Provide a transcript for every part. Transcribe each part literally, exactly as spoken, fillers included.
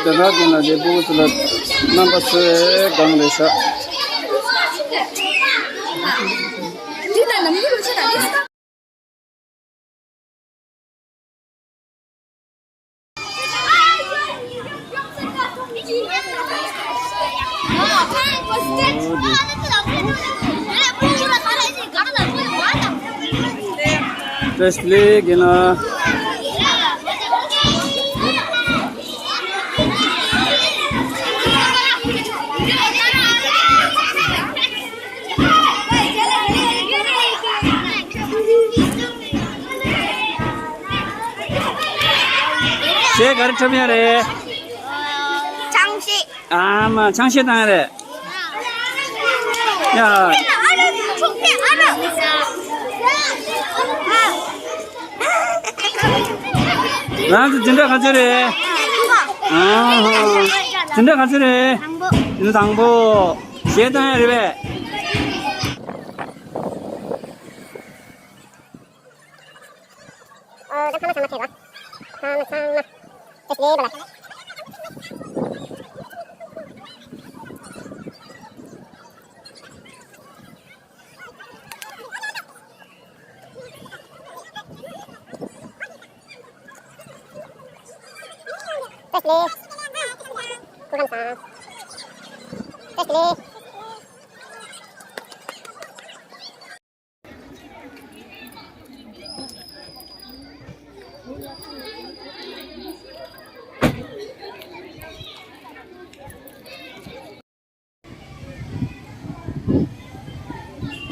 དེ་དག་གི་ནང་དེ་ཕྲུ་གུ་ཚོ་ལ་རྣམ་པ་ཚོའི་སྒང་རེད་ཤག་བཀྲ་ཤིས་བདེ་ལེགས་ཡིན་ལ། གཞས་ག་རེ་འཁྲབ་ཡ་རེད། ཆང་གཞས། ཨ་མ་ཆང་གཞས་བཏང་ཡ་རེད། ཡ། རང་ཚོ་འཛིན་གྲྭ་ག་ཚོད་རེད། ཨ་ཧ། འཛིན་གྲྭ་ག་ཚོད་རེད། འཛིན་གྲྭ་དང་པོ། གཞས་བཏང་ཡ་རེད་པས།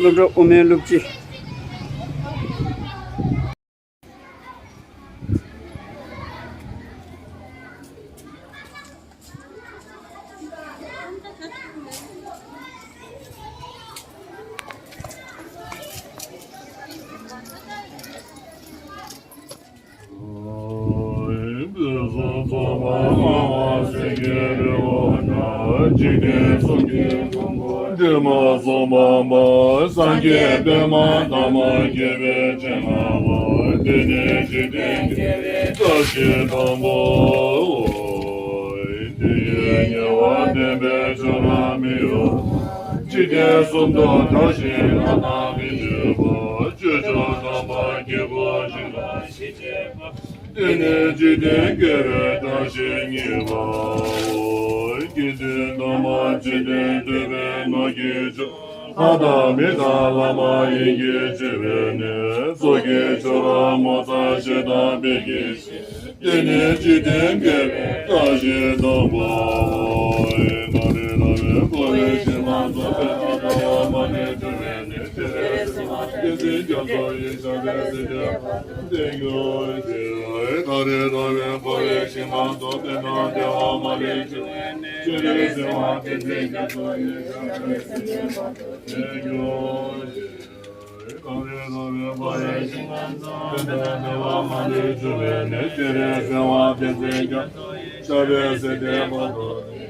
སློབ་གྲྭ་དབུ་མའི་སློབ་སྤྱི། འདྲེས་མ་སོགས་པ་སངས་རྒྱས་པདྨ་འདབ་མ་བརྒྱད་པའི་སྤྱན་སྔ་བ། དེ་ནས་འཇིག་རྟེན་བརྒྱད་པའི་བཀྲ་ཤིས་དང་པོ། དེ་ཡི་ཉེ་བར་བསྟན་པའི་ཆོས་རབ་མི་གཡོ། འཇིག་རྟེན་གསུམ་དུ་དར་ཞིང་རབ་རྣམས་ཀྱིས་བསྟོད་པ། སྤྱོད་མཆོག་དམ་པ་དཀྱིལ་འཁོར་ཞིང་ཁམས་ཞི་བྱེད་པ། དེ་ནས་འཇིག་རྟེན་དགེ་བའི་བཀྲ་ཤིས་བརྙེས་པའོ། དགེ་འདུན་དམ་པ་འཇིག་རྟེན་འདུལ་བའི་ནོར་གྱི་མཆོག་ལྷ་དང་མི་དང་ལྷ་མ་ཡིན་གྱི་སྤྱོད་པའི་གནས། ཚོགས་ཀྱི་མཆོག་རབ་མོ་ཙ་ཤེས་དང་དཔལ་གྱི་ཞལ། དེ་ནས་འཇིག་རྟེན་དགེ་བའི་བཀྲ་ཤིས་དང་པོ། ད་རེས་ན་བའི་འཁོར་བའི་ཞིང་ཁམས་སུ་དཔལ་ལྡན་འགྲོ་བ་མ་ལུས་འགྲོ་བའི་གནས། སྤྱན་རས་གཟིགས་དབང་བསྟན་འཛིན་རྒྱ་མཚོ་ཡི་ཞབས་པད་སྲིད་མཐའི་བར་དུ་བརྟན་གྱུར་ཅིག་ད་རེས་ན་བའི་འཁོར་བའི་ཞིང་ཁམས་སུ་དཔལ་ལྡན་འགྲོ་བ་མ་ལུས་འགྲོ་བའི་གནས། སྤྱན་རས་གཟིགས་དབང་བསྟན་འཛིན་རྒྱ་མཚོ་ཡི་ཞབས་པད་སྲིད་མཐའི་བར་དུ་བརྟན་གྱུར་ཅིག་གངས་རི་ར་བའི་བར་ཞིང་ཁམས་སུ་དཔལ་ལྡན་འགྲོ་བ་མ་ལུས་འགྲོ་བའི་གནས། སྤྱན་རས་གཟིགས་དབང་བསྟན་འཛིན་རྒྱ་མཚོ་ཡི་ཞབས་པད་སྲིད་མཐའི་བར་དུ།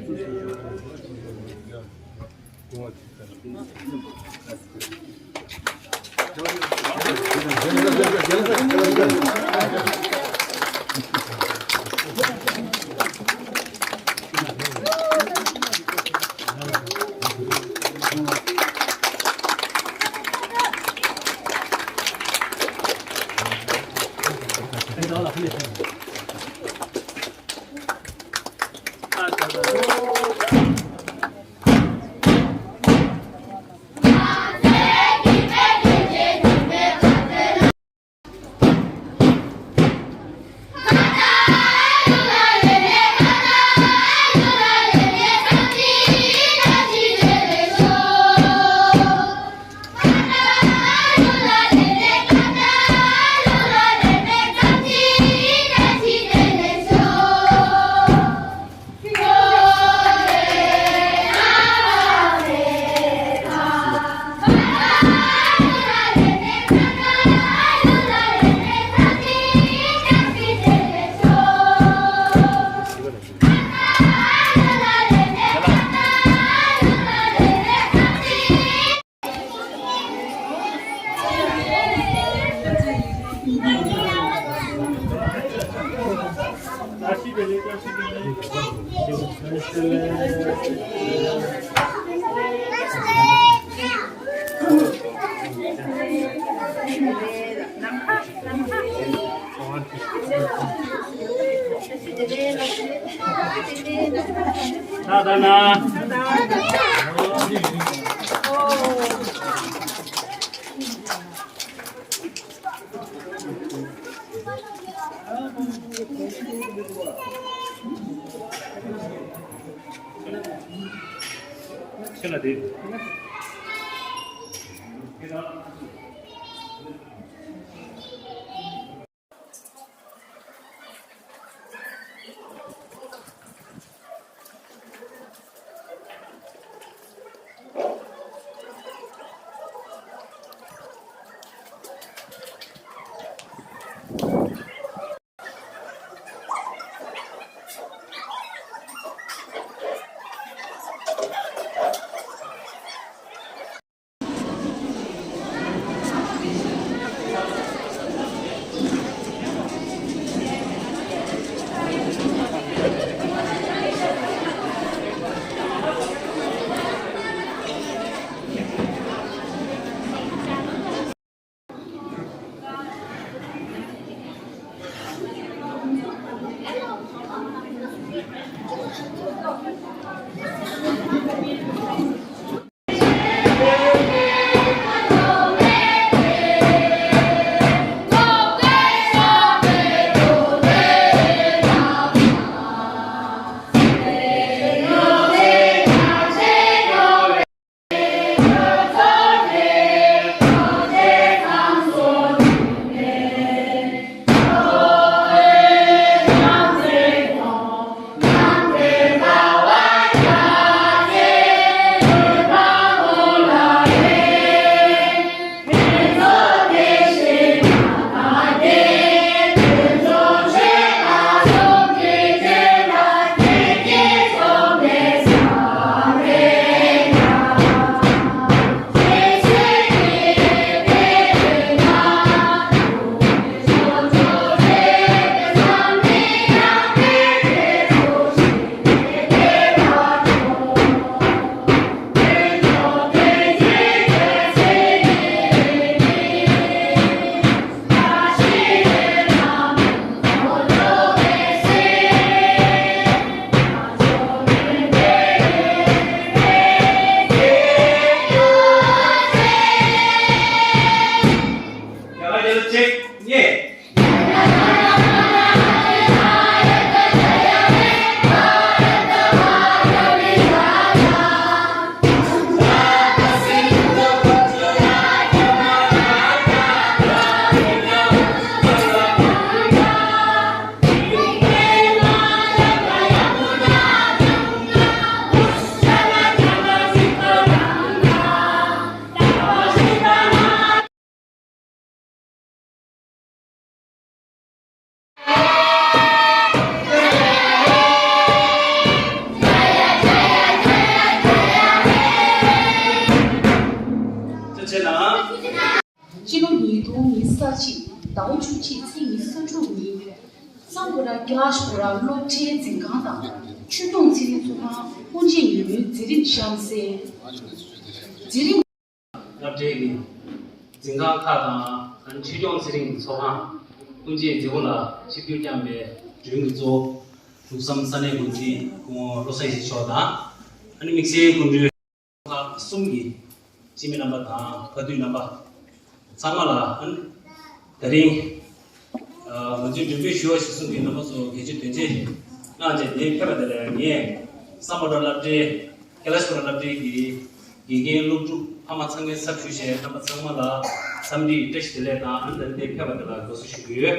སྤྱི་ལོ་ཉིས་སྟོང་ཉི་ཤུ་རྩ་གཅིག་ཟླ་བ་བཅུ་གཅིག་ཚེས་ཉི་ཤུ་རྩ་དྲུག་ཉིན། སམ་བྷོ་ཊ་ཀེ་ལཱ་ཤ་པུ་ར་སློབ་གྲྭའི་འཛིན་ཁང་དང་ཆོས་སྐྱོང་ཚེ་རིང་ཚོགས་ཁང་དབུ་འབྱེད་ཉིན་མོའི་མཛད་རིམ་གཤམ་གསལ། མཛད་རིམ། སློབ་གྲྭའི་འཛིན་ཁང་ཁག་དང་ཆོས་སྐྱོང་ཚེ་རིང་ཚོགས་ཁང་དབུ་འབྱེད་མཛད་སྒོ་ལ་ཆིབས་བསྒྱུར་བསྐྱངས་པའི་མགྲོན་གྱི་གཙོ་བོ་འབྲུག་བསམ་ས་གནས་འགོ་འཛིན་སྐུ་ངོ་བློ་བཟང་ཡེ་ཤེས་མཆོག་དང་། ཨ་ནི་དམིགས་བསལ་སྐུ་མགྲོན་ཁག་གསུམ་གྱི་སྤྱི་མི་རྣམ་པ་དང་བཀའ་བསྡུས་རྣམ་པ་ཚང་མ་ལ་ཨ་ནི་ད་རིང་ང་ཚོའི་མགྲོན་འབོད་ཞུ་བ་ཞིག་གསུང་མཁན་རྣམ་པ་ཚོ་གལ་ཆེ་དོན་ཆེ་གནང་བྱས་འདིར་ཕེབས་པ་དེ་ལ་ངས་སམ་བྷོ་ཊ་སློབ་གྲྭའི་ཀེ་ལཱ་ཤ་པུ་ར་སློབ་གྲྭའི་གི་དགེ་རྒན་སློབ་ཕྲུག་ཕ་མ་ཚང་མའི་ཚབ་ཞུས་བྱས་རྣམ་པ་ཚང་མ་ལ་འཚམས་འདྲིའི་བཀྲ་ཤིས་བདེ་ལེགས་དང་ཨ་ནི་ད་རིང་འདིར་ཕེབས་པ་དེ་ལ་དགའ་བསུ་ཞུ་གི་ཡོད།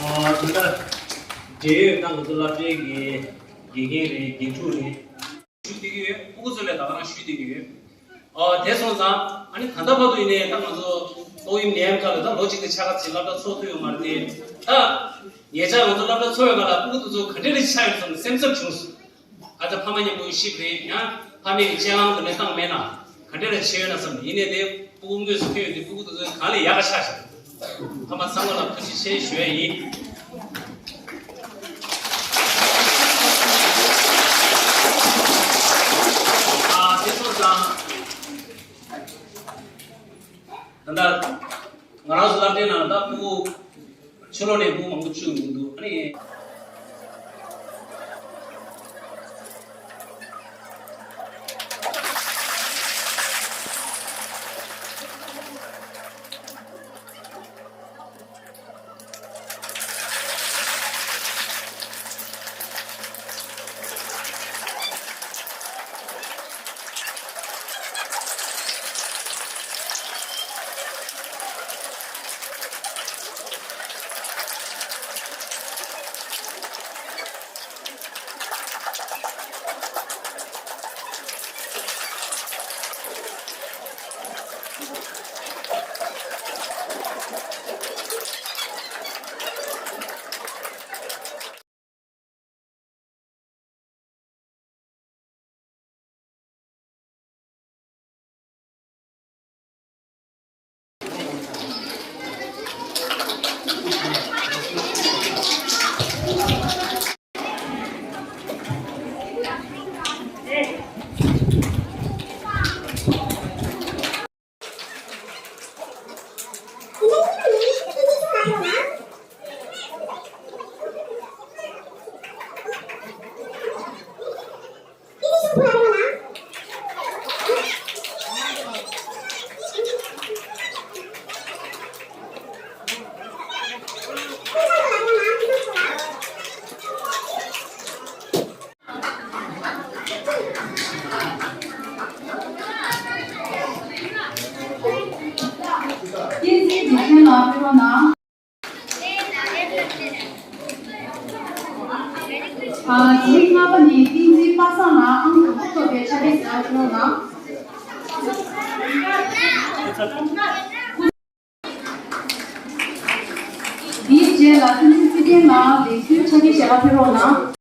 ཨ་ད་ལྟ་འབྲེལ་ཡོད་ད་ང་ཚོ་སློབ་གྲྭའི་གི་དགེ་རྒན་རེད། དགེ་ཕྲུག་རེད། ཞུ་བསྡད་ཀྱི་ཡོད། ཕྲུ་གུ་ཚོ་ལ་ད་ག་རང་ཞུ་བསྡད་ཀྱི་ཡོད། ཨ་དེ་སོང་ཙང་ཨ་ནི་ད་ལྟ་བར་དུ་ཡིན་ནའི་ད་ང་ཚོ་ཏོག་དབྱིབས་ནད་ཡམས་སྐབས་ལ་ད་ལོ་གཅིག་དང་ཕྱེད་ཀ་ཙམ་སློབ་གྲྭ་ཚོགས་ཐུབ་ཡོད་མ་རེད་དེ། ད་ཉེ་ཆར་ང་ཚོ་སློབ་གྲྭ་ཚོགས་ཡོད་སྒང་ལ་ཕྲུ་གུ་དེ་ཚོ་ག་འདྲ་རེ་ཆགས་ཡོད་བསམ་ནས་སེམས་འཚབ་བྱུང་སོང་། ཨ་ད་ཕ་མ་མཉམ་པོ་ཤི་བ་རེད། ཡང་ཕ་མས་ཀྱི་སྤྱན་ལམ་དུ་ནས་བཏང་མེད་ན་ག་འདྲ་རེ་ཆགས་ཡོད་ན་བསམ་ནས། ཡིན་ནའི་དེ་ཕྲུ་གུ་དངོས་སུ་ཕེབས་ཡོད་དུས་ཕྲུ་གུ་དེ་ཚོ་གང་ལས་ཡག་ག་ཆགས་ཤག་ཕ་མ་ཚང་མ་ལ་ཐུགས་རྗེ་ཆེ་ཞུ་ཡ་ཡིན། ཨ་དེ་སོང་ཙང་། ད་ལྟ་ང་རང་ཚོ་སློབ་གྲྭའི་ནང་ད་ཕྲུ་གུ་ཕྱི་ལོགས་ནས་ཕྲུ་གུ་མང་པོ་བཅུག་མི་འདུག་ཨ་ནི། བསྟན་འཛིན་འཇིགས་བྱེད་ལགས་ཕེབས་རོགས་གནང་། ཨ། དེ་རིང་ལྔ་པ་ནི་བསྟན་འཛིན་པ་སངས་ལགས་ཨང་དང་པོ་ཐོབ་པའི་ཕྱག་དཔེ་གཟིགས་རོགས་གནང་། དེའི་རྗེས་ལ་བསྟན་འཛིན་ཚེ་བརྟན་ལགས་ལེགས་གསོལ་ཕྱག་དཔེ་ཞལ་ལག་ཕེབས་རོགས་གནང་།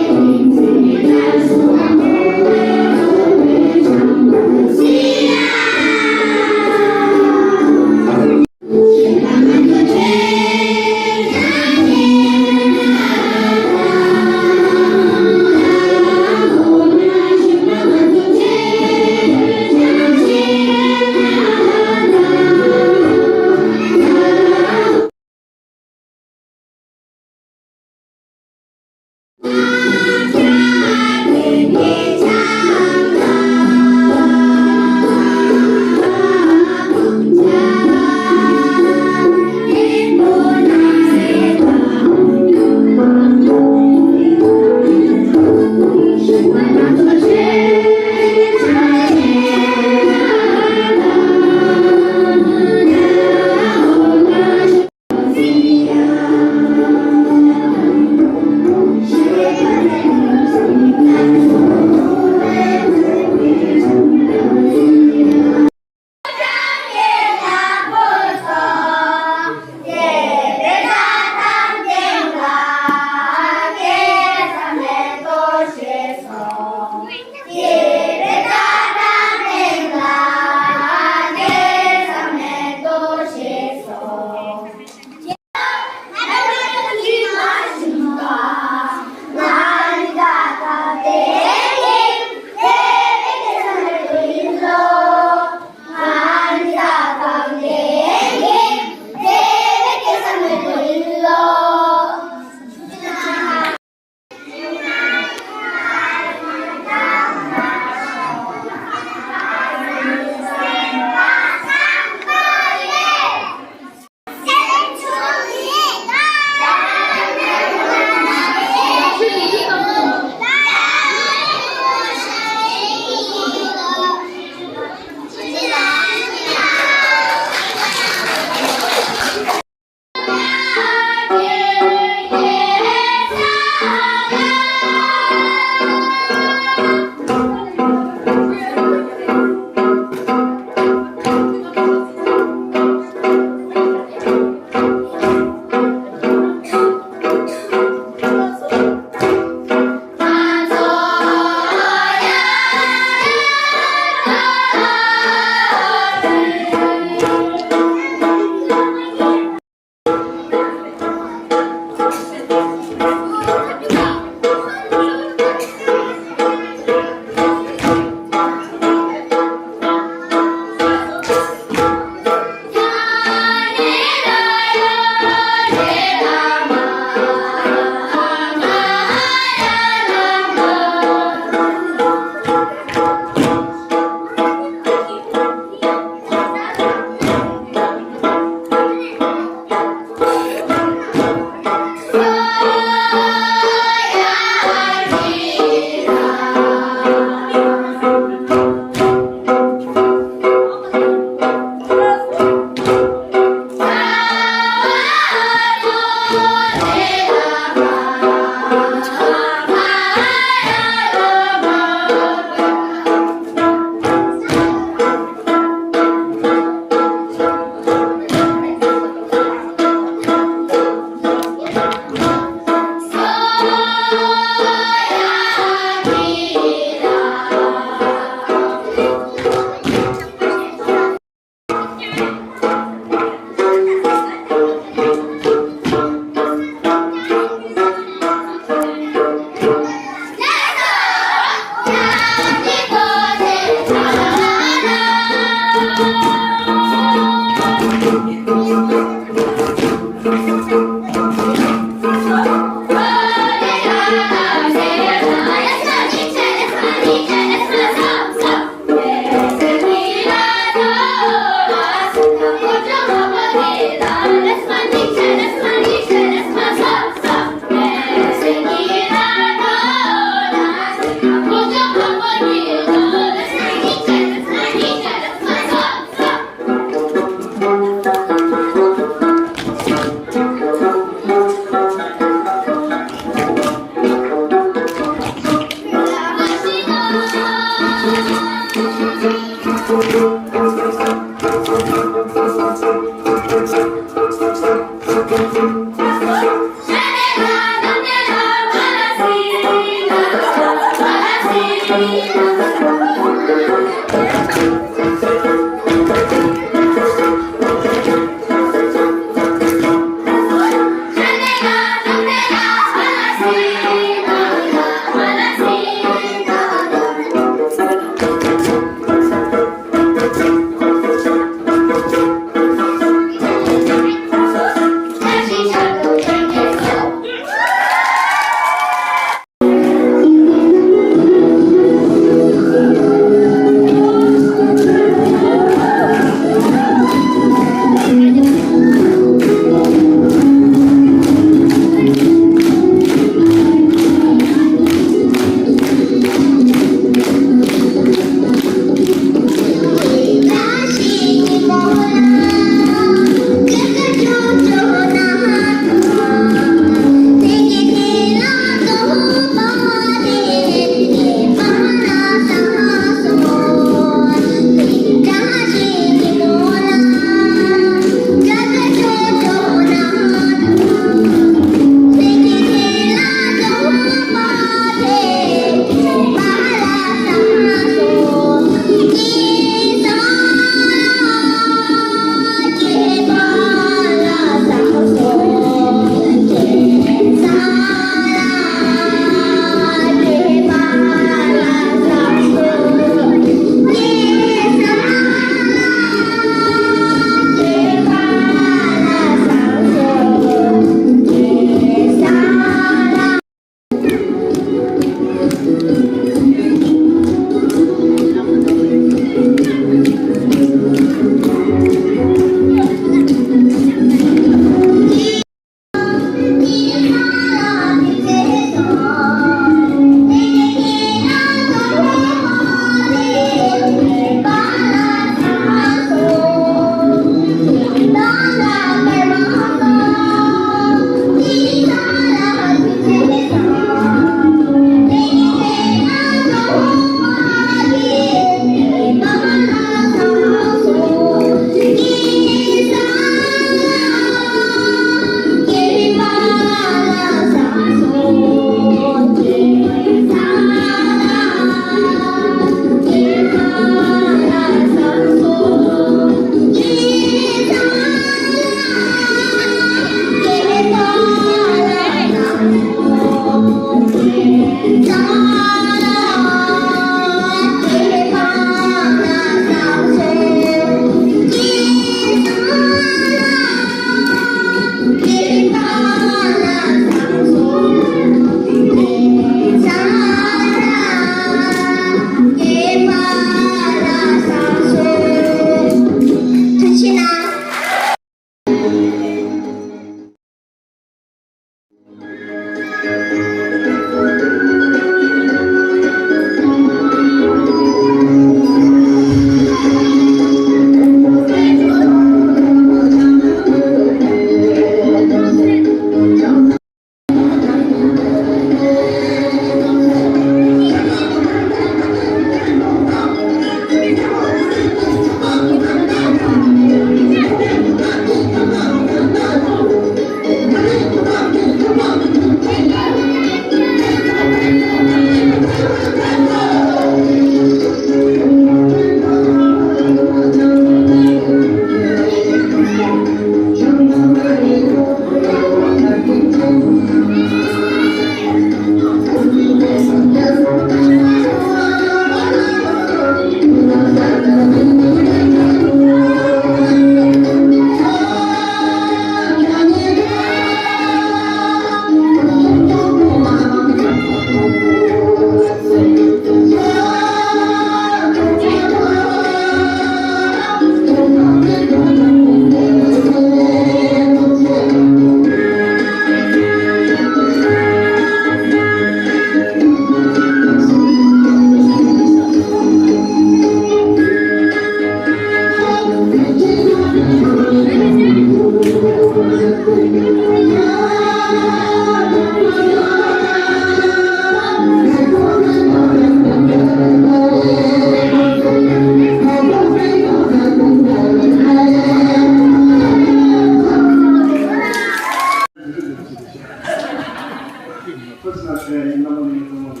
ཕུར་ན་ཆོས་ཡིན་རྣམ་པ་མི་ཚང་མ་ཡང་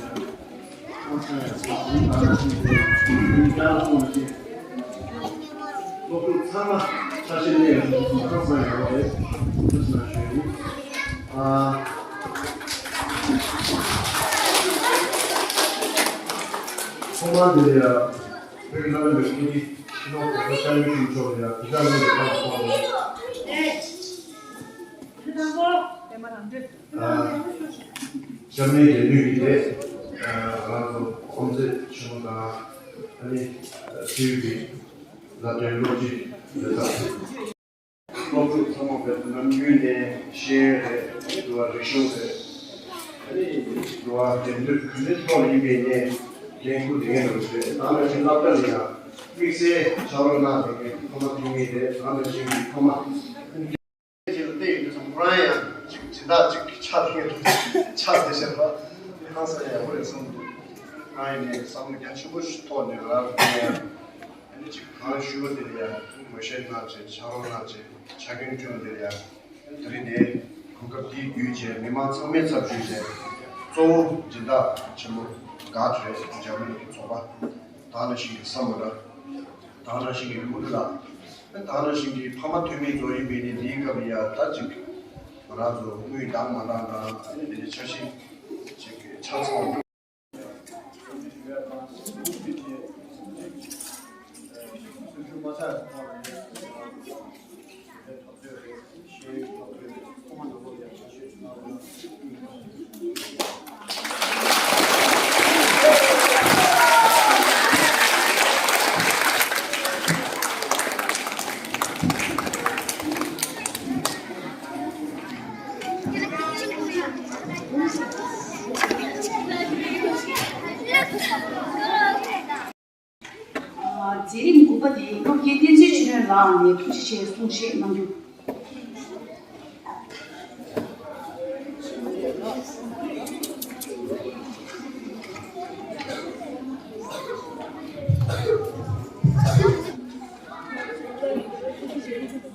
ཁང་ཚང་ཡང་སོ་སོའི་ནང་ལ་ཅིག་ཡིན་ཀྱང་སོང་ཅིག་སློབ་ཕྲུག་ཚང་མ་ཆ་ཤས་ལས་ཡོང་སོང་ཁང་ཚང་ཡང་རོགས་རེད། ཕུར་ན་ཆོས་ཡིན། ཨ། ཐོག་མར་དེ་ལ་ཡང་བོད་ཀྱི་བླ་ན་མེད་པའི་སྤྱི་ནོར་གོང་ས་སྐྱབས་མགོན་ཆེན་པོ་མཆོག་ལ་ཡང་དེ་ལྟར་གནང་བའི་ཁ་ལ་གཏོགས་ནས། སྐྱབས་གནས་རྒྱལ་མོའི་གི་ལས་ང་ཚོ་ཨོམ་རྩེ་ཆེན་མོ་དང་ཨ་ནི་སྤྲེའུ་གི་བླ་བྲེ་སློབ་སྤྱི་ལས་ཚབ། སློབ་ཕྲུག་ཚང་མ་བོད་ནམ་རྒྱུན་ནས་ཤེས་ཡོན་རེད། འགྲོ་བ་རིག་གཞུང་རེད། ཨ་ནི་འགྲོ་བ་འགྲན་བསྡུར་ག་འདྲའི་ཐོག་ལ་ཡིན་པའི་ནས་ལས་འགུལ་དེ་གས་རེད། ད་ནང་བཞིན་སློབ་གྲྭ་ལ་ཡང་དམིགས་བསལ་ཕྱག་རོགས་གནང་བྱེད་མཁན་ཁོ་མ་ཐུག་ངེས་རེད། ད་ནང་བཞིན་གྱི་ཁོ་མ་ཅིག་ལ་བལྟས་ཡོང་དུས་ཙམ་ཁོ་རང་ཡང་ཅིག་སྦྱིན་བདག་ཅིག་ཆགས་ཡོད་ཆགས་བསྡད་ཤག་པ། ཧང་སང་ཡག་པོ་རེད་བསམ་འདུག་ང་ཡིན་ནའི་བསམ་བློ་རྒྱ་ཆེན་པོ་ཞིག་ཐོག་ནས་རག་རེད། ཨ་ནི་ཅིག་གང་ཞུ་བ་དེ་ལ་ཡང་ངོ་ཤེས་གནང་བྱས། ཕྱག་རོགས་གནང་བྱས། ཕྱག་འགན་བསྐྲུན་པ་དེ་ལ་ཡང་དེ་རིང་ནས་གོ་སྐབས་འདི་བརྒྱུད་བྱས་མི་མང་ཚང་མའི་ཚབ་ཞུས་བྱས། གཙོ་བོ་སྦྱིན་བདག་ཆེན་མོ་གྷ་རེད། འཇར་མ་ནི་གི་ཚོགས་པ་དང་ནང་བཞིན་གྱི་བསམ་པ་ར་དང་ནང་བཞིན་གྱི་ཀུན་སློང་ལ་དང་ནང་བཞིན་གྱི་ཕ་མ་འཐུས་མི་ཚོ་ཡིན་པའི་ནི་འདིའི་སྐབས་ལ་ཡང་ད་ཅིག་ང་རང་ཚོ་དངུལ་འདང་མ་འདང་དང་ཨ་ནི་འདི་འདྲའི་འཆར་གཞི་ཅིག་ཆ་ཚང་མཛད་རིམ་དགུ་པ་དེ་སློབ་དགེ་བསྟན་འཛིན་ཆོས་སྒྲོན་ལགས་ནས་ཐུགས་རྗེ་ཆེ་གསུང་བཤད་གནང་རྒྱུ།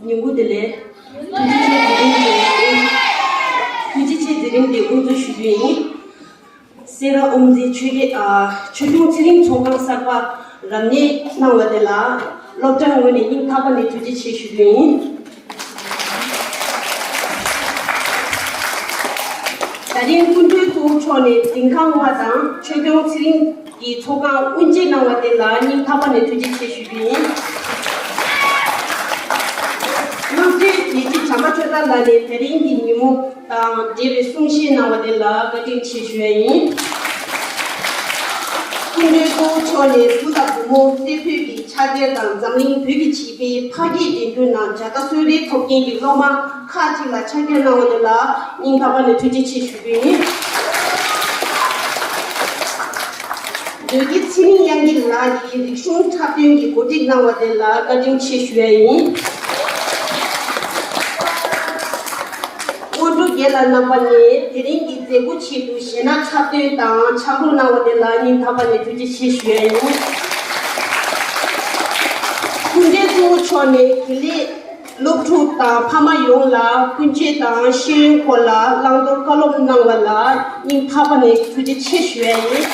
ཉིན་གུང་བདེ་ལེགས། ཐུགས་རྗེ་ཆེ། མཛད་རིམ་འདི་ཐུགས་རྗེ་ཆེ། མཛད་རིམ་འདི་དབུ་འཛུགས་ཞུ་རྒྱུ་ཡིན། སེ་ར་ཨོམ་རྩེ་ཆོས་རྒྱལ་ཨ་ཆོས་སྐྱོང་ཚེ་རིང་ཚོགས་ཁང་གསར་པ་རབ་གནས་གནང་བ་དེ་ལ་སློབ་གྲྭའི་ངོས་ནས་སྙིང་ཐག་པ་ནས་ཐུགས་རྗེ་ཆེ་ཞུ་རྒྱུ་ཡིན། ད་རིང་སྐུ་མགྲོན་གཙོ་བོ་མཆོག་ནས་འཛིན་ཁང་ལྔ་དང་ཆོས་སྐྱོང་ཚེ་རིང་གི་ཚོགས་ཁང་དབུ་འབྱེད་གནང་བ་དེ་ལ་སྙིང་ཐག་པ་ནས་ཐུགས་རྗེ་ཆེ་ཞུ་རྒྱུ་ཡིན། སློབ་གྲྭའི་དགེ་བཤེས་བྱམས་པ་ཆོས་གྲགས་ལགས་ནས་དེ་རིང་གི་ཉིན་མོ་དང་འབྲེལ་བའི་གསུང་བཤད་གནང་བ་དེ་ལ་བཀའ་དྲིན་ཆེ་ཞུ་ཡ་ཡིན། སྐུ་མགྲོན་གཙོ་བོ་མཆོག་ནས་བུ་དང་བུ་མོ་སེ་བོད་ཀྱི་ཕྱག་སྦྱར་དང་འཛམ་གླིང་བོད་ཀྱི་བྱིས་པའི་ཕ་སྐད་འགྲན་བསྡུར་ནང་བྱ་དགའ་གསོལ་རས་ཐོབ་མཁན་གྱི་སློབ་མ་ཁག་ཅིག་ལ་ཕྱག་འཁྱེར་གནང་བ་དེ་ལ་སྙིང་ཐག་པ་ནས་ཐུགས་རྗེ་ཆེ་ཞུ་རྒྱུ་ཡིན། ལྡོག་སྐྱེས་ཚེ་རིང་དབྱངས་སྐྱིད་ལགས་ཀྱིས་རིག་གཞུང་འཁྲབ་སྟོན་གྱི་གོ་སྒྲིག་གནང་བ་དེ་ལ་བཀའ་དྲིན་ཆེ་ཞུ་ཡ་ཡིན། དངོས་གྲུབ་རྒྱལ་ལགས་རྣམ་པ་ནས་དེ་རིང་གི་མཛད་སྒོ་ཆེད་དུ་གཞས་སྣ་འཁྲབ་སྟོན་དང་ཕྱག་རོགས་གནང་བ་དེ་ལ་སྙིང་ཐག་པ་ནས་ཐུགས་རྗེ་ཆེ་ཞུ་ཡ་ཡིན། སྐུ་མགྲོན་གཙོ་བོ་མཆོག་ནས་དགེ་ལས་སློབ་ཕྲུག་དང་ཕ་མ་ཡོངས་ལ་ཀུན་སྤྱོད་དང་ཤེས་ཡོན་སྐོར་ལ་བླང་དོར་བཀའ་སློབ་གནང་བ་ལ་སྙིང་ཐག་པ་ནས་ཐུགས་རྗེ་ཆེ་ཞུ་ཡ་ཡིན།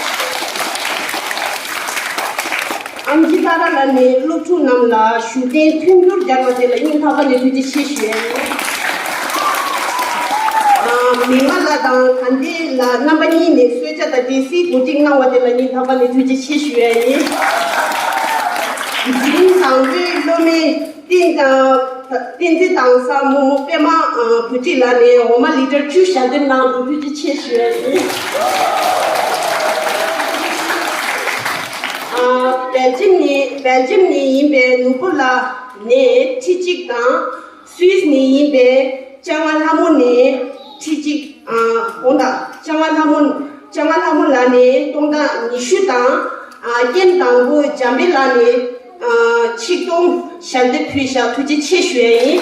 ཨམ་ཆི་ཏཱ་ར་ལགས་ནས་སློབ་ཕྲུག་རྣམས་ལ་བཞུགས་གདན་མཐུན་འགྱུར་སྦྱར་བ་དེ་ལ་སྙིང་ཐག་པ་ནས་ཐུགས་རྗེ་ཆེ་ཞུ་ཡ་ཡིན། ཨ། མི་མ་ལགས་དང་དགའ་ལྡན་ལགས་རྣམ་པ་གཉིས་ནས་གསོལ་ཇ་དང་འབྲས་སིལ་གོ་སྒྲིག་གནང་བ་དེ་ལ་སྙིང་ཐག་པ་ནས་ཐུགས་རྗེ་ཆེ་ཞུ་ཡ་ཡིན། འཛིན་རིམ་དང་པོའི་སློབ་མའི་བསྟན་དང་བསྟན་འཛིན་དང་ས་རྨོ་མོ་པད་མ་བུ་ཁྲིད་ལགས་ནས་འོ་མ་ལི་ཊར་བཅུ་ཞལ་འདེབས་གནང་འདུག་ཐུགས་རྗེ་ཆེ་ཞུ་ཡ་ཡིན། ཨ། སྦེལ་ཇམ་ནས་སྦེལ་ཇམ་ནས་ཡིན་པའི་ནོར་བུ་ལགས་ནས་ཁྲི་གཅིག་དང་། སུད་སི་ནས་ཡིན་པའི་ལྕང་ང་ལྷ་མོ་ནས་ཁྲི་གཅིག་ཨ། འོང་ད། ལྕང་ང་ལྷ་མོ། ལྕང་ང་ལྷ་མོ་ལགས་ནས་སྟོང་ཕྲག་ཉི་ཤུ་དང་། ཨ། རྐྱེན་དང་པོ་འཇམ་དཔལ་ལགས་ནས། ཨ། ཆིག་སྟོང་ཞལ་འདེབས་ཕུལ་བཞག་ཐུགས་རྗེ་ཆེ་ཞུ་ཡ་ཡིན།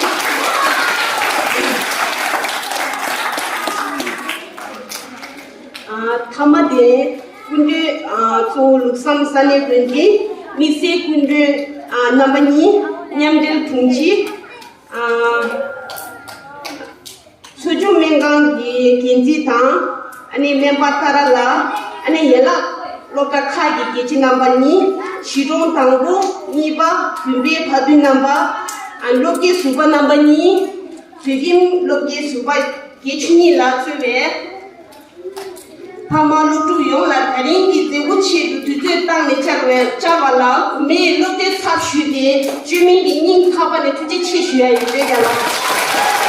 ཨ། མཐའ་མ་དེ་སྐུ་མགྲོན། ཨ། གཙོ་བོ་ལུགས་བཟང་ས་གནས་དགོན་སྡེ། དམིགས་བསལ་སྐུ་མགྲོན། ཨ། རྣམ་པ་གཉིས། མཉམ་འབྲེལ་དྲུང་ཆེ། ཨ། ཚོ་ཆུང་སྨན་ཁང་གི་འགན་འཛིན་དང་། ཨ་ནི་སྨན་པ་ཏཱ་ར་ལགས། ཨ་ནི་ཡན་ལག་སློབ་གྲྭ་ཁག་གི་དགེ་ཆེ་རྣམ་པ་གཉིས། གཞིས་གྲོང་དང་པོ། གཉིས་པ། བུམ་པའི་བ་དུན་རྣམ་པ། ཨ། སློབ་དགེ་ཟུར་པ་རྣམ་པ་གཉིས། བོད་ཁྱིམ་སློབ་དགེ་ཟུར་པ་བརྒྱད་ཅུ་གཉིས་ལ་གཙོས་པའི་ཕ་མ་སློབ་ཕྲུག་ཡོངས་ལ་ད་རིང་གི་མཛད་སྒོ་ཆེད་དུ་དུས་ཚོད་བཏང་ནས་བཅར་བའི་བཅར་བ་ལ་ངོ་མས་བློ་གཏད་ཚབ་ཞུས་ཏེ་བཅོས་མིན་གྱི་སྙིང་ཐག་པ་ནས་ཐུགས་རྗེ་ཆེ་ཞུ་ཡ་ཡིན། བོད་རྒྱལ་ལོ།